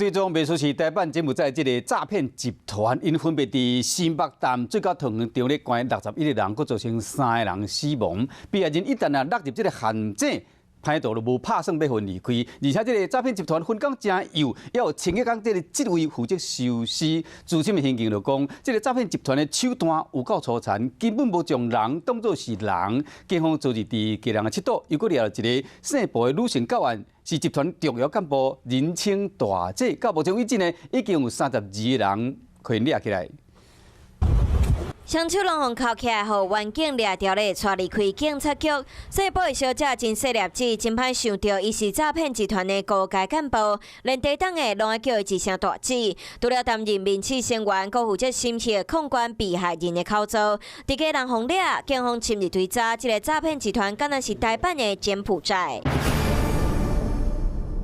對中袂輸是台版柬埔寨這個詐騙集團，𪜶分別佇新北淡水佮桃園場咧關61個人，閣造成三個人死亡。被害人一旦啊落入這個陷阱，歹徒就無拍算欲予離開，而且這個詐騙集團分工誠幼，也有清潔工這個職位負責收屍。資深的刑警就講，這個詐騙集團的手段有夠粗殘，根本無將人當做是人。警方昨日佇基隆的七堵，又閣掠著一個姓布的女性到案，是集團重要幹部，人稱大姐。到目前為止呢，已經有32個人予𪜶掠起來。雙手攏予銬起來，予員警掠著咧，帶離開警察局。姓布的小姐真細粒子，真歹想著伊是詐騙集團的高階幹部，連低檔的攏愛叫伊一聲大姐。除了擔任面試成員，閣負責審核控管被害人的口座。佇家人予掠，警方深入追查，這個詐騙集團敢若是台版的柬埔寨。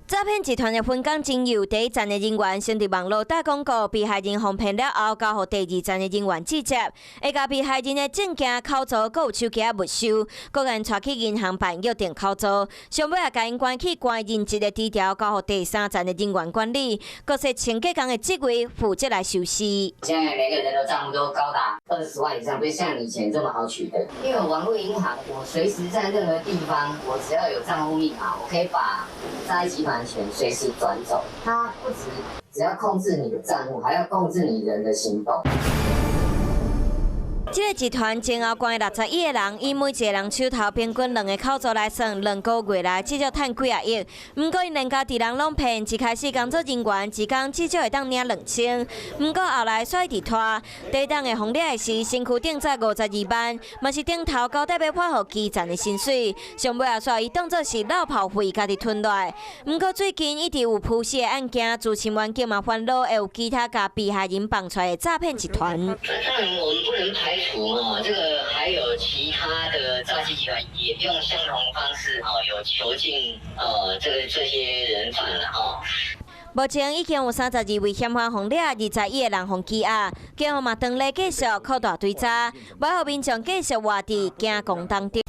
詐騙集團的分工真幼，第一層的人員先佇網路打廣告，被害人予騙了後，交予第二層的人員接接，會共被害人的證件、口座，閣有手機仔沒收，閣共𪜶帶去銀行辦約定口座，上尾也共𪜶關去關人質的支條，交予第三層的人員管理，閣設清潔工的職位負責來收屍。現在每個人的賬戶都高達20萬以上，不像以前這麼好取得。因為網絡銀行，我隨時在任何地方，我只要有賬戶密碼，我可以把詐騙集團錢隨時轉走。他不止只要控制你的賬戶，還要控制你人的行動。這個集團前後關61個人，以每一個人手頭平均兩個口座來算，2個月內至少趁幾仔億。毋過𪜶連家己人攏騙，一開始工作人員一工至少會當領2000，毋過後來煞一直拖。第一檔會予掠的時，身軀頂載52萬，嘛是頂頭交代欲發予基層的薪水。上尾也煞伊當做是落跑費，家己吞落來。毋過最近一直有浮屍的案件，資深員警嘛煩惱會有其他共被害人綁出來的詐騙集團。當然，我們不能排除哦，這個還有其他的詐欺集團也用相同方式哦，有囚禁這些人犯了哦。目前已經有32位嫌犯予掠，21個人予羈押，警方嘛當咧繼續擴大追查，欲予民眾繼續活佇驚惶當中。